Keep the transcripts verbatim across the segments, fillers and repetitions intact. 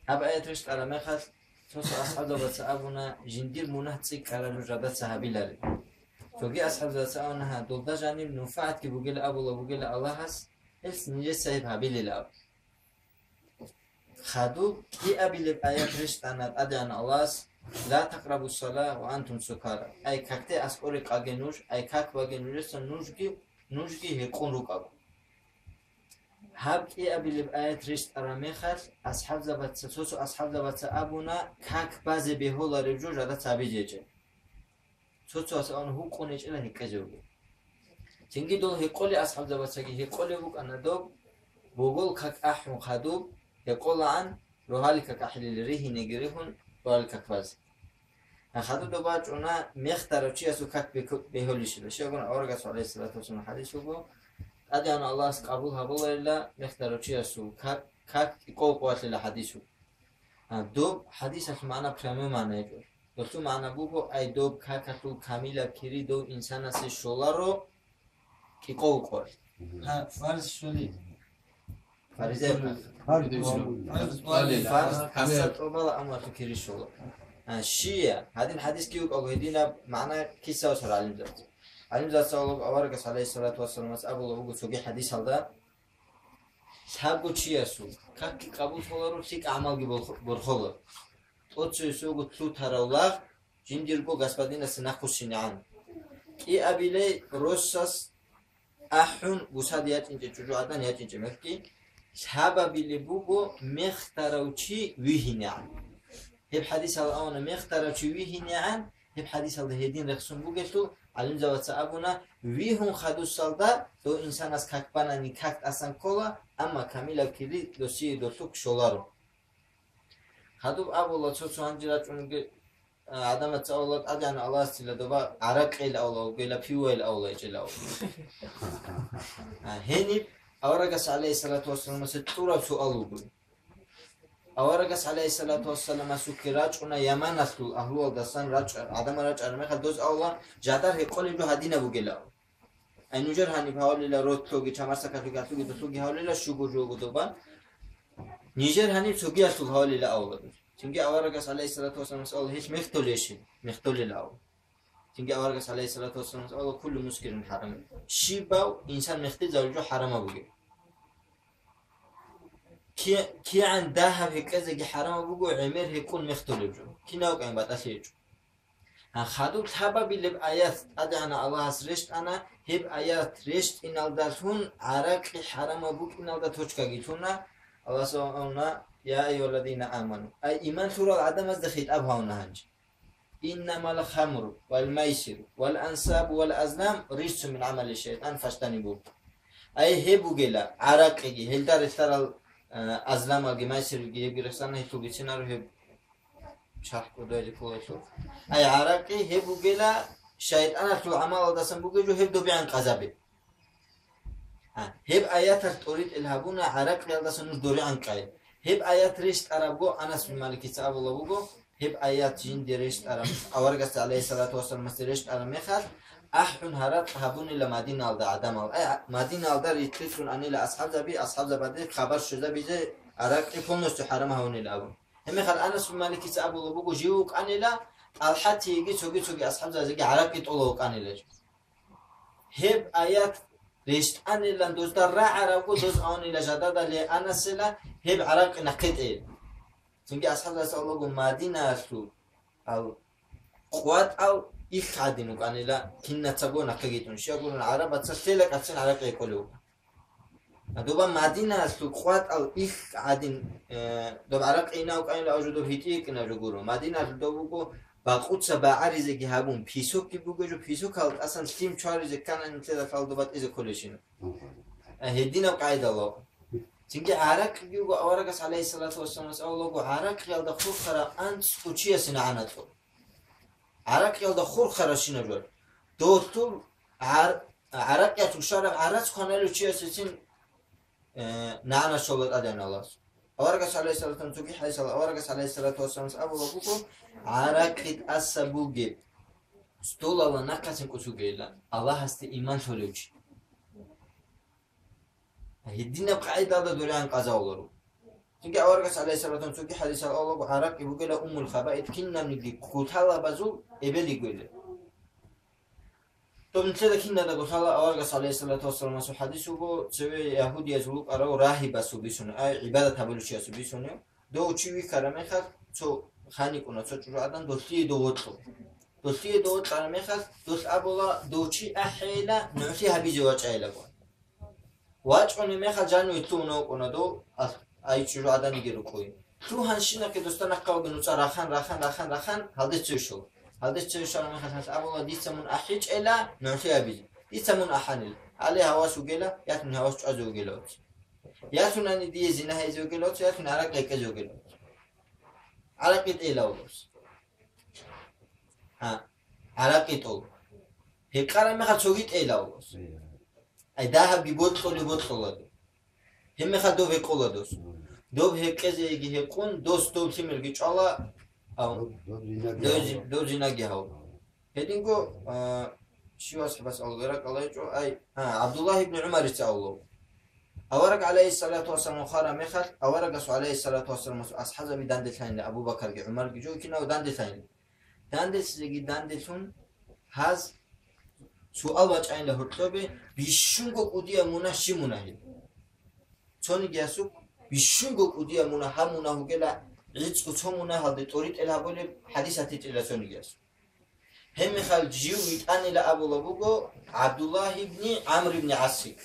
Гьаб аят рещтӀараб мехалъ, цо-цо асхӀабзабаца абуна, жиндир мунагь цӀикӀкӀараб жо жадаца гьабилареб. Цоги асхӀабзабаца абуна, гьа, долда жаниб нуфагӀатги бугела абула бугела Аллагьас, гьелъ нижеца гьеб гьабилел аб. Хадуб кӀиабилеб аят рещтӀана ТӀадегӀан Аллагьас: «Ла такърабу сала ва антум сукара». Ай какде аскӀоре къаге нуж, ай как баге нужеца нужги, нужги гьекъун рукӀаго. Гьаб кӀиабилеб аят рещтӀараб мехалъ, асхӀабзабаца, цо-цо асхӀабзабаца абуна, как базе бегьулареб жо жадаца гьабизе гьечӀеб. Цо-цояс абуна, гьукъун гьечӀила гьекъезе вугеб. Цинги дол гьекъолел асхӀабзабацаги гьекъолеб букӀана доб, богол как ахӀун хадуб, гьекъолаан, рогьалил как ахӀилел ригьинеги ригьун, рогьалил как базе. Гьа, хадуб доб бачӀуна, мехтарав чиясул как бехьу-, бегьулищила. Щайгун аварагас, гӀалайгьиссалату вассалам, хадис буго, ТӀадегӀан Аллагьас къабул гьабуларила мехтарав чиясул как, как кӀикъов къоялъила хадис буго. А, доб хадисалъул магӀна прямой магӀна гьечӀо. Долъул магӀна буго, ай доб какалъул камилаб кири дов инсанасе щоларо кӀикъов къоялъ. Гьа, фарз щоли. Фариза. Фарз. Фарз. Фарз. Фарз. Гьасса тӀубала аммалъул кири щола. А, щия, гьадин хадисги вукӀаго гьединаб магӀна кисавасар гӀалимзабаз. ГӀалимзабаз аварагас, гӀалайгьиссалату вассаламас, абула буго цоги хадисалда, лъабго чиясул какги къабул кколаро, лъикӀ гӀамалги борхо-, борхола. ТӀоцевесего лъутарав лагъ жиндирго господинасе нахъвуссинегӀан. КӀиабилей росас ахӀун, гусаде ячӀинчӀеб чӀужугӀадан ячӀинчӀеб мехги, лъабабилеб буго мехтарав чи вигьинегӀан. Гьеб хадисалда абуна, мехтарав чи вигьинегӀан, гьеб хадисалда гьедин рехсон бугелъул, гӀалимзабаца абуна, вигьун хадусалда дов инсанас как банани как тӀасан ккола, амма камилаб кири досие долъухъ щоларо. Хадуб абула, цо-цо гьанже рачӀунги, а, гӀадамаца авла, ТӀадегӀан Аллагьасила доба гӀаракъил авла вугела, пивайил авла гьечӀел авла. А, гьениб аварагас, гӀалайгьиссалату вассаламасе, кьураб суал вуго. Аварагас, гӀалайгьиссалату вассаламасухъе, рачӀуна Яманалъул агьлуялдасан рачӀа-, гӀадамал рачӀараб мехалъ, доз авла, жадар гьекъолеб жо гьадинаб бугела. Ай, нужер гьаниб гьавалила ротлъоги, чамарсакалъуги, гьалъуги, дулъуги гьавалила, щуго-жого доба. Нижер гьаниб цогиялъул гьавалила авла. Цинги аварагас, гӀалайгьиссалату вассаламас, авла, гьелъ мехтолейищин? Мехтолел авла. Цинги аварагас, гӀалайгьиссалату вассаламас, авла, куллу мускирин хӀарам. Щибав инсан мехтизавулев жо хӀарамаб бугеб. Ки-, кигӀан дагьаб гьекъезеги хӀарамаб буго, гӀемер гьекъун мехтолеб жо. Кинав кӀан батӀалъи гьечӀо. Гьа, хадуб лъабабилеб аят ТӀадегӀанав Аллагьас рещтӀана, гьеб аят рещтӀиналдалъун гӀаракъи хӀарамаб букӀиналда точкаги лъуна, Аллагьас абуна: «Я айюгьалладина аману», ай, иман лъурал гӀадамазда хитӀаб гьавуна гьанже: «Иннамал хамру вал майсиру вал ансабу вал азлам рижсун мин гӀамали шайтӀан фажтанибугьу». Ай, гьеб бугела гӀаракъиги, гьелда релълъарал, а, азламалги, майсирги, гьебги рехсана, гьелъул бицинаро гьеб. Шархь кӀудиялде кколелъул. Ай, гӀаракъи гьеб бугела шайтӀаналъул гӀамалалдасан бугеб жо, гьеб добегӀан къазабе. А, гьеб аяталъ тӀоритӀел гьабуна гӀаракъиялдаса нуж доригӀан къай. Гьеб аят рещтӀарабго Анас бин Маликица абула буго, гьеб аят жинде рещтӀараб, аварагасда, гӀалайгьиссалату вассаламасда, рещтӀараб мехалъ, ахӀун гьаракь гьабунила Мадиналда гӀадамал. Ай, Мадиналда ритӀухъун анила асхӀабзаби, асхӀабзабаде хабар щвезабизе гӀаракъи полностью хӀарам гьавунила абун. Гьебмехалъ Анас бин Маликица абула буго, жив вукӀанила, ТӀалхӀатиеги цоги-цоги асхӀабзабазеги гӀаракъи тӀола вукӀанила. Гьеб аят рещтӀанилан дозда рагӀарабго, доз авнила жададали Анасила гьеб гӀаракъи нахъе тӀе. Цинги асхӀабзабаца абулаго, Мадинаялъул ал къватӀал илъ гӀадин вукӀанила кинацаго нахъеги тӀун. Щай гурелъул гӀарабаца лъела кӀалъин гӀаракъи кколев вукӀана. Доба Мадинаялъул къватӀал илъ гӀадин, э, доб гӀаракъи инав вукӀанила, ав жо доб гьитӀи йикӀинав жо гуро. Мадинаялъул доб буго бакъуца багӀаризеги гьабун, песокги бугеб жо, песокал тӀасан лъим чваризе ккани нилъеда лъалдо батӀизе кколебщинаб. Э, гьединаб къайдалъ. Цинги гӀаракъиги вуго, аварагас, гӀалайгьиссалату вассаламас абулаго, гӀаракъиялда хурхараб анцӀго чиясе нагӀана кьо. ГӀаракъиялда хурхарабщинаб жо. Долъул гӀар-, гӀаракъиялъул щвараб гӀарац кваналев чиясецин, э, нагӀана щола ТӀадегӀанав Аллагьас. Аварагас, гӀалайгьиссалату вассалам, цоги хӀадисалда аварагас, гӀалайгьиссалату вассаламас, абула буго, гӀаракъи тӀаса бугеб, столалда нахъасан кӀусугейилан, Аллагьасде иман лъолев чи. Гьединаб къайдалда доригӀан къазавуларо. Цинги аварагас, гӀалайгьиссалату вассалам, цоги хадисал авлаго, гӀаракъи бугила уммул хабаид, кинабниги куталабазул эбел йигила. Доб нилъеда кинадаго лъала аварагас, гӀалайгьиссалату вассаламасул хадис буго, цеве ягьудиязул вукӀарав рагьибасул бицунев, ай, гӀибадат гьабулев чиясул бицунев, дов чи вихьараб мехалъ, цо ханитӀуна, цо чӀужугӀадан долъие дов вокьо. Долъие дов вокьараб мехалъ, долъ абула, дов чи ахӀейила, нугӀлъи гьабизе вачӀайилаго. ВачӀунеб мехалъ жаниве лъугьун вукӀуна дов, а-, ай чӀужугӀаданиги рукӀуй. Лъугьанщинахъе досда нахъавги нуцӀа рахан, рахан, рахан, рахан, гьалде цеве щола. Гьалде цеве щвараб мехалъ гьалъ абула, дица мун ахӀичӀела, нугӀлъи абизе. Дица мун ахӀанила. Гьале гьавас вугела, я лъуни гьавас чӀвазе вугела оц. Я лъунани дие зина гьезе вугела оц, я лъуни гӀаракъи гьекъезе вугела оц. ГӀаракъи тӀейила авлас. ГӀа-, гӀаракъи тӀол. Гьекъараб мехалъ цоги тӀейила авлас. Ай дагьабги бокьулеб бокьула доб. Гьеб мехалъ доб гьекъула дос. Доб гьекъезеги гьекъун, дос доб лъимерги чӀвала, ав, Доб, доб зинаги доб гьав. зи-, доб зинаги гьав. Гьединго, а, щив асхӀабас алгъира кӀалайчӀо, ай, а, ГӀабдуллагь ибн ГӀумарица авлав. Авараг, гӀалайгьиссалату вассалам, хвараб мехалъ, аварагасул, гӀалайгьиссалату вассаламасул, асхӀазаби данделъайилан, Абу Бакарги ГӀумарги жо кинав данделъайилан. Данделъизеги данделъун, гьаз суал бачӀайила гьоркьобе, бищунго кӀудияб мунагь щиб мунагьил? Цониги гьасухъ, бищунго кӀудияб мунагь, гьаб мунагь вугела, гӀицӀго цо мунагьалде тӀоритӀел гьабулеб хӀадис гьатичӀила цониги гьасухъ. Гьеб мехалъ жив витӀанила абулаб буго ГӀабдуллагь ибни ГӀамр ибни ГӀасси.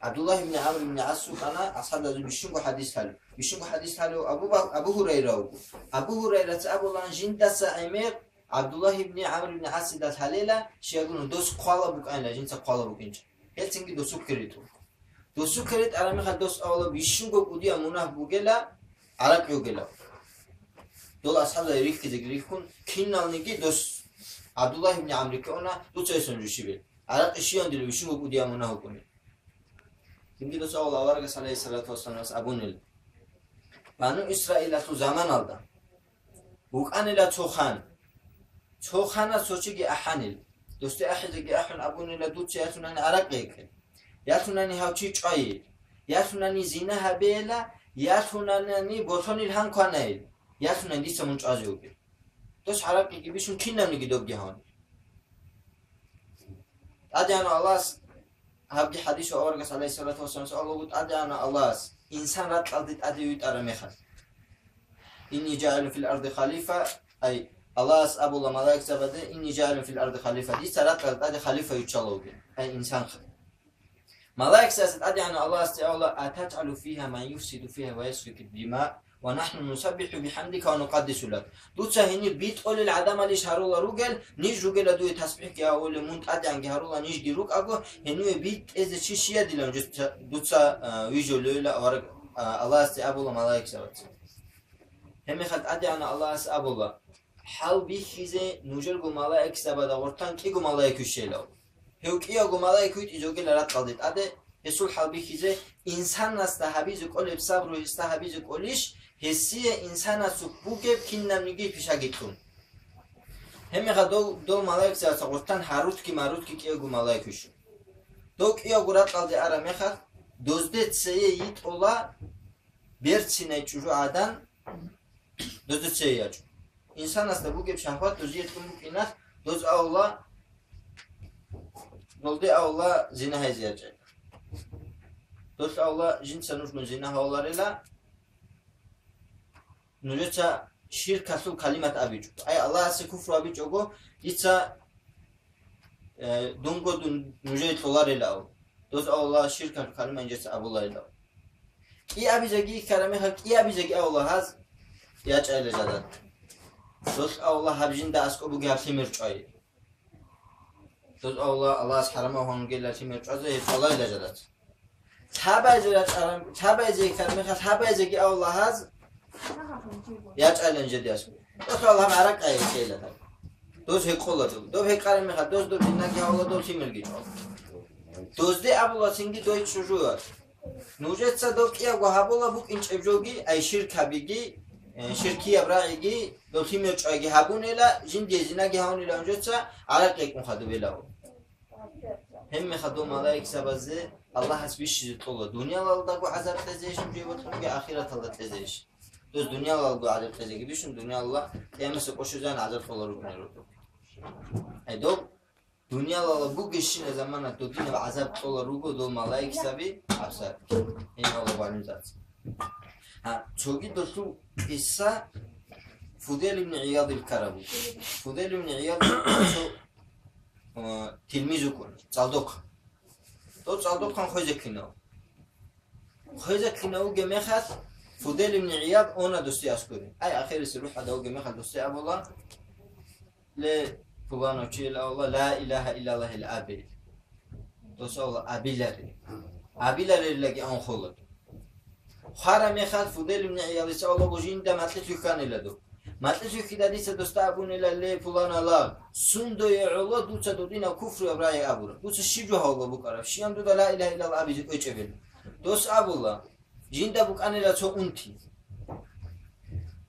ГӀабдуллагь ибни ГӀамр ибни ГӀас вукӀана асхӀабазул бищунго хӀадис лъалев. Бищунго хӀадис лъалев Абу Бак-, Абу Гьурайра вуго. Абу Гьурайраца абулаан, жиндаса гӀемер ГӀабдуллагь ибни ГӀамр ибни ГӀасида лъалела, щайгуна дос хъвала букӀанила, жинца хъвала букӀинчӀо. Гьелцинги досухъе ритӀу. Досухъе ритӀараб мехалъ дос абула, бищунго кӀудияб мунагь бугела, гӀаракъи вугела. Дол асхӀабзаби рихьизеги рихьун, киналниги дос ГӀабдуллагь ибни ГӀамрике уна, дуца гьесун жо щибе. ГӀаракъи щиян дила бищунго кӀудияб мунагь вукӀуни. Цинги дос авал аварагас, гӀалайгьиссалату вассаламас, абунила. Бану Исраилалъул заманалда вукӀанила цо хан. Цо ханас цо чиги ахӀанил. Досде ахӀизеги ахӀун абунила, дуца ялъунани гӀаракъи гьекъе. Ялъунани гьав чи чӀвайил. Ялъунани зина гьабейила, ялъунани болъонил гьан кванайил. Ялъунани дица мун чӀвазе вугел. Дос гӀаракъиги бищун кинабниги добги гьавни. ТӀадегӀанав Аллагьас, гьабги хӀадису аварагас, гӀалайгьиссалату вассалам, суал буго, ТӀадегӀанав Аллагьас инсан ракьалде тӀаде витӀараб мехалъ. Инни жагӀилун фил арди халифа, ай, Аллагьас абула малаикзабаде, инни жагӀилун фил арди халифа, дица ракьалде тӀаде халифа виччалев вугин, ай, инсан. Малаикзабаца ТӀадегӀанав Аллагьасде абула, атажгӀалу фигьа ман юфсиду фигьа ва ясфику дима, ва нахӀну нусаббихӀу бихӀамдика ва нукъаддису лак. Дуца гьенир битӀулел гӀадамалищ гьарула ругел, ниж ругела дуе тасбихӀги гьавулел, мун тӀадегӀанги гьарула, нижги рукӀаго, гьениве битӀезе чи щиядилан дуца, дуца, а, вижулевила авараг, а, Аллагьасде абула малаикзабаца. Гьебмехалъ ТӀадегӀанав Аллагьас абула, хӀалбихьизе нужерго малаикзабада гъортан кӀиго малаик вищелав. Гьев кӀиявго малаик витӀизе вугила ракьалде тӀаде, гьесул хӀалбихьизе, инсанасда гьабизе кӀолеб сабру гьесда гьабизе кӀолищ, гьесие инсанасухъ бугеб кинабниги пишаги кьун. Гьебмехалъ дов, дов малаикзабаца гъортан Гьарутги Марутги кӀиявго малаик вищун. Дов кӀиявго ракьалде араб мехалъ, дозде цее йитӀула берцинай чӀужугӀадан, дозде цее ячӀун. Инсанасда бугеб шагьват дозие тун букӀиналъ, доз авла, долде авла зина гьезе ячӀел. Долъ авла жинца нужгун зина гьавуларила, нужеца ширкалъул калимат абичӀо. Ай, Аллагьасе куфру абичӀого, дица, э, дунго дун нужее кьоларила ав. Доз авла ширкалъул калимат инжеца абуларила ав. КӀиабизеги, иккараб мехалъ кӀиабизеги авла гьаз ячӀайла жадат. Долъ авла гьаб жинда аскӀоб бугеб гьаб лъимер чӀвай. Доз авла Аллагьас хӀарамав гьавунгела лъимер чӀвазе гьеб кӀолайла жадат. Лъабайзе рачӀараб, лъабайзе иккараб мехалъ лъабайзеги авла гьаз ячӀайла инжеде аскӀоб. Доз авла гьаб гӀаракъай гьечӀейла гьаб. Доз гьекъола доб. Доб гьекъараб мехалъ доз доб жиндаги гьавла доб лъимерги чӀвал. Дозде абула цинги дой чӀужуял. Нужеца дов кӀиявго гьабула букӀинчӀеб жоги, ай ширк гьабиги, э, ширкияб рагӀиги, дов лъимер чӀвайги гьабунела, жиндие зинаги гьавунела нужеца, гӀаракъи гьекъун хадубела. Гьебмехалъ дол малаикзабазе Аллагьас бищизе кьола, дуниялалдаго гӀазаб кьезейищ нужее бокьунги ахираталда кьезейищ. Дос дуниялалго гӀазаб кьезеги бищун, дуниялалда къиямасеб къо щвезегӀан гӀазаб кьола ругунел руго. Гьедин, дуниялалда бугебщинаб замана додинаб гӀазаб кьола руго дол малаикзаби гьабсагӀат. Гьеб Аллагьу гӀалим зат. Гьа, цоги долъул къиса Фудел ибн ГӀиядил ккараб буго. Фудел ибн ГӀияд цо, э, тилмиз вукӀун, цӀалдохъан. Дов цӀалдохъан хвезеккинав. Хвезеккинав вугеб мехалъ, Фудел ибн ГӀияд она досде аскӀоре. Ай, ахирисеб рухӀалда вугеб мехалъ досде абула: «Ле, пуланав чиял авала, ла илагьа иллаллагьил абе». Дос авала: «Абиларе». Абилареллаги ан хола. Хвараб мехалъ Фудел ибн ГӀиялица авала жинда макьилъ вихьанила дов. Макьилъ вихьида дица досда абунила: «Ле, пуланала, сундое гӀоло дуца додинаб куфруяб рагӀи абура. Дуца щиб жо гьавула букӀараб? Щиян дуда ла илагьа иллаллагь абизе кӀвечӀеб гьел?» Дос абула: «Жинда букӀанила цо унти.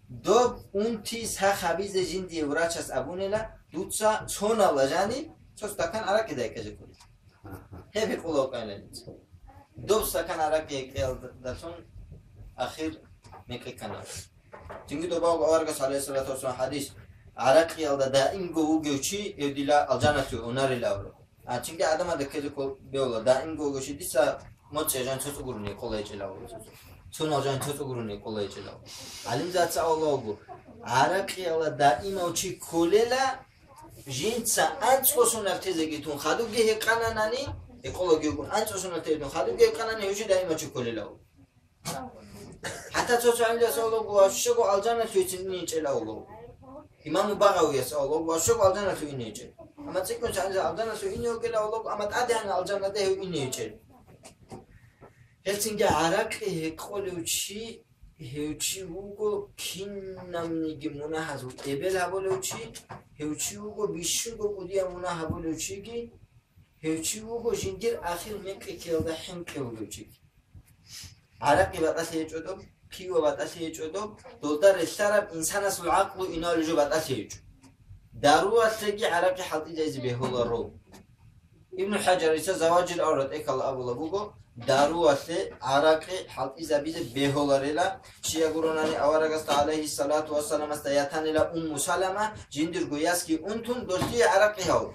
Доб унти сах гьабизе жиндие врачас абунила, дуца цонала жаниб цо стакан гӀаракъи дайкъезе кколеб». Гьеб гьекъолев вукӀанила дица. Доб стакан гӀаракъи гьекъиялдалъун ахир мекъи ккана. Цинги добавго аварагас, гӀалайгьиссалату вассалам, хадис: «ГӀаракъиялда даимго вугев чи, гьев дила алжаналъуве унарила», – абураб. А цинги гӀадамазда ккезе ккол бегьула, даимго вугев чи, дица моцӀи жан цо цӀугуруни кӀолайчӀила вуго. Цунал жан цо цӀугуруни кӀолайчӀила вуго. ГӀалимзаца авула вуго, гӀаракъиялда даимав чи кколела, жинца анцӀго соналъ тезеги тун хадубги гьекъананани, гьекъологи вукӀун, анцӀго соналъ тезе тун хадубги гьекъанани, гьев чи даимав чи кколела вуго. ХӀатта цо-цо гӀалимзаца авула вуго, ва щого алжаналъувецин инейчӀела вуго. Имаму Багъавияс авула вуго, ва щого алжаналъув инейчӀел. Амма цӀикӀкӀун цо гӀалимзаца алжаналъув ине вугела вуго, амма тӀадегӀанав алжаналде гьев инейчӀел. Гьелцинги гӀаракъи гьекъолев чи, гьев чи вуго кинабниги мунагьазул эбел гьабулев чи, гьев чи вуго бищунго кӀудияб мунагь гьабулев чиги, гьев чи вуго жиндир ахир мекъи ккеялда хӀинкъи вугев чиги. ГӀаракъи батӀалъи гьечӀо доб, пиво батӀалъи гьечӀо доб, долда релълъараб инсанасул гӀакълу иналъул жо батӀалъи гьечӀо. Даруялъеги гӀаракъи хӀалтӀизайзе бегьуларо. Ибну ХӀажарица Заважир аварагда тӀехьалда абула буго, даруялъе гӀаракъи хӀалтӀизабизе бегьуларила, щай гуронани аварагасда, гӀалайгьиссалату вассаламасда, ятанила Умму Салама, жиндирго ясги унтун, долъие гӀаракъи гьавун.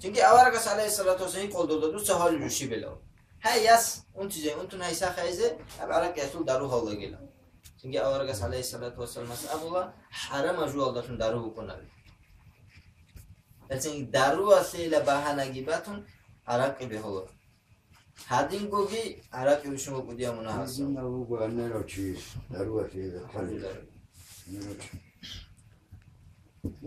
Цинги аварагас, гӀалайгьиссалату вассалам, гьикъула дуда, дуца гьалулев щибилан. Гьай, яс унтизе унтун, гьай сах гьайзе, гьаб гӀаракъиялъул дару гьавлагила. Цинги аварагас, гӀалайгьиссалату вассаламас, абула, хӀарамаб жоялдалъун дару букӀунаби. Гьелцин даруялъейила багьанаги батун, гӀаракъи бегьула. Гьадингоги гӀаракъи бищунго кӀудияб мунагь гьабула. Гьадинав вуго гьанирав чи, даруялъейила хъвалев. Гьанирав чи.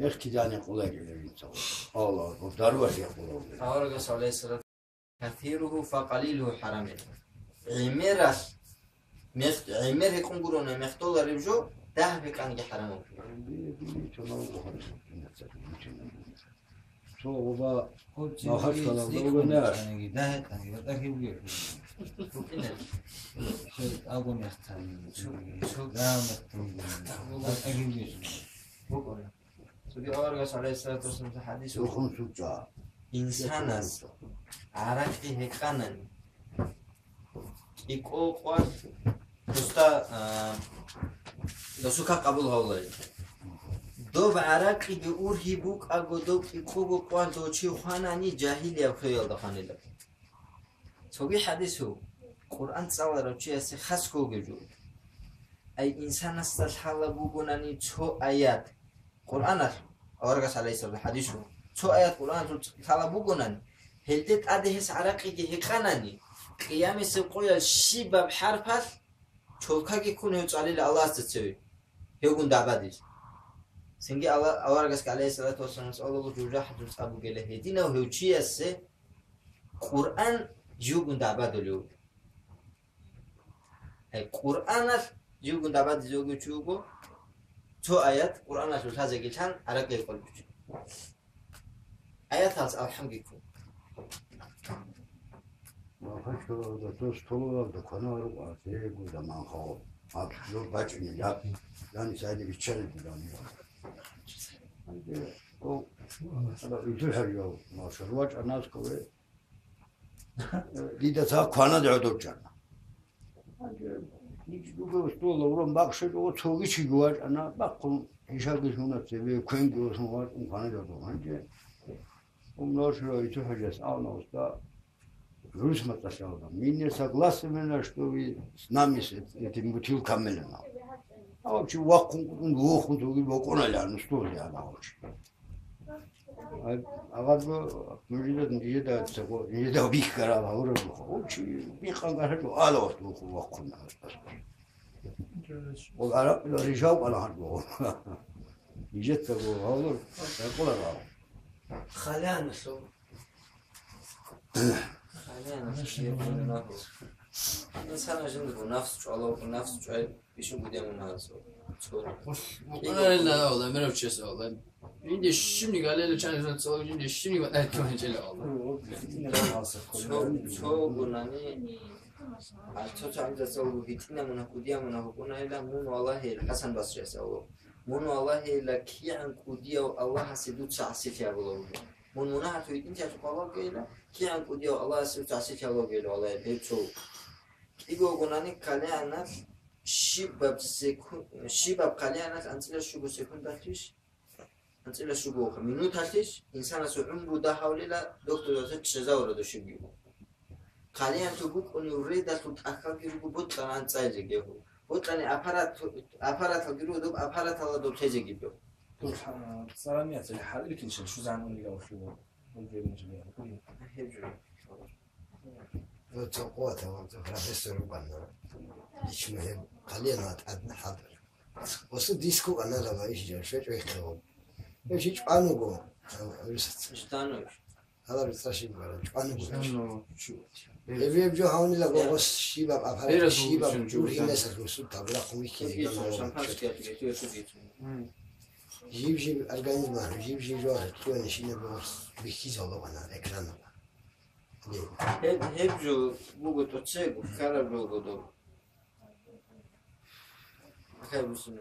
Эх, кидани къулайги гьев инсанас. Аллагь, даруялъе къулав. Аварагас, гӀалайгьиссалату: «Касиругьу факъалилугьу хӀарамил». ГӀемералъ, мех-, гӀемер гьекъон гурони мехдолареб жо, дагь бекъанги хӀарамаб. Цо оба Махачкалалда угони аш. Цоги аварагас, гӀалайгьиссалату вассалам, хадис Духун сучӀа. Инсанас гӀаракъи гьекъанани, кӀикъо къвалъ, досда, а, досука къабул гьавлай. Доб гӀаракъиги ургьи букӀаго, доб кӀикъого къвалъ дов чи хванани, жагьилияб хвеялда хванила. Цоги хадису, Къуръан цӀаларав чиясе хас кколги жо. Ай инсанасда лъала бугонани цо аят, Къуръаналъ, аварагас, гӀалайгьиссалам, хадису, цо аят Къуръаналъул лъала бугонани, гьелде тӀаде гьес гӀаракъиги гьекъанани, къиямасеб къоял щибаб хӀарпалъ чолкаги ккун гьев цӀалила Аллагьасда цеве, гьевгун дагӀбадизе. Цинги Алла-, аварагасги, гӀалайгьиссалату вассаламас, Аллагьу жужахӀалъул цӀа бугела гьединав гьев чиясе Къуръан живгун дагӀбадулев вуго. Гьай, Къуръаналъ живгун дагӀбадизе вугев чи вуго, цо аят Къуръаналъул лъазеги лъан гӀаракъи гьекъолев чи. Аяталъ алхӀамги ккун. Махачкалалда цо столовалда кванаро, а церего заман хавал. Аб жо бачӀине, я, яни сайде биччаре дилан. Анде, о, Иту хӀажав, машгьур вачӀана аскове. Дида ца кванаде гӀодорчӀана. Гьанже ниж дугев стол лаврон бахъшачӀого цоги чиги вачӀана, бахъун гьишаги лъуна цебе, квенги осун вачӀун кванаде гӀодов. Гьанже Умнашра иту хӀажас авна уста. Рус матӀалъалда. Мне не согласны, что вы с нами с эт-, этим бутылками лена. А вообще вахъун кутун вохун туги бокъонали ан устули ана вообще. А, а вот бы, ну, жида, жида цего, жида бихкара, а ура буху. Вообще бихкан гара ала вот буху вахъун. Ол араб рижав ала хат буху. Жида цего, гавлур, цего ала. Халянасул. Инсана жиндирго нафс чӀвала, нафс чӀвай бищун гудиямун гьарцо. Цо. Мукъаралда Аллагь, мирав чияс Аллагь. Жинде щибни галела чан жан цо, жинде щибни ватӀай ккани чӀела Аллагь. Цо, цо гунани, а цо цо гьанза цо гитӀина муна гудиямуна гьукъунаила, мун валлагьи Хасан Басрияс Аллагь. Мун валлагьи ила кигӀан кӀудияв Аллагьасе дуца гӀасилъи гьабула вуго. Мун мунагьалъув гьитӀинчӀалъухъ валагейила, кигӀан кӀудияв Аллагьасе дуца гӀасилъи гьабулагейила, валлагьи, гьеб цо. КӀиго гунани калегӀаналъ щибаб секу-, щибаб калегӀаналъ анцӀила щуго секундалъищ? АнцӀила щуго минуталъищ? Инсанасул гӀумру дагьавлила, докторалъе чӀезавура дошибги. КалегӀан цо букӀунев редалъул тӀахьалги руго, бокьани анцӀаизеги гьев. Бокьани аппарат, аппараталги руго, доб аппараталда доб тезеги доб. Дур, а, цӀарамияцали хӀалбикилчил шузан унигавлъугу. Гьеб жо. Ну, цо къуватав, цо профессор вукӀана. Ичму гьеб, калегӀан тӀадна хӀалтӀара. Осу диску анала ва иш жо, шечӀо ихъего. Гьеб чи чӀвануго, а, русаца. Жданович. Гьалар цӀа щиб бара, чӀвануго. Жданович. Гьеб, гьеб жо гьавнила гогос щибаб аппарат, Берас щибаб вугучун жургьинасалъ русу табра хъумихьизе гьеб гьанав шампанское чӀван. Гьеб гьечӀо. Жиб-жиб организма, жиб-жиб жо, кьуяни шинаб гогос бихьизавлъугьана экранала. Гьеб, гьеб жо буго тӀоцеб ккараб жо буго доб. Ахай бусине.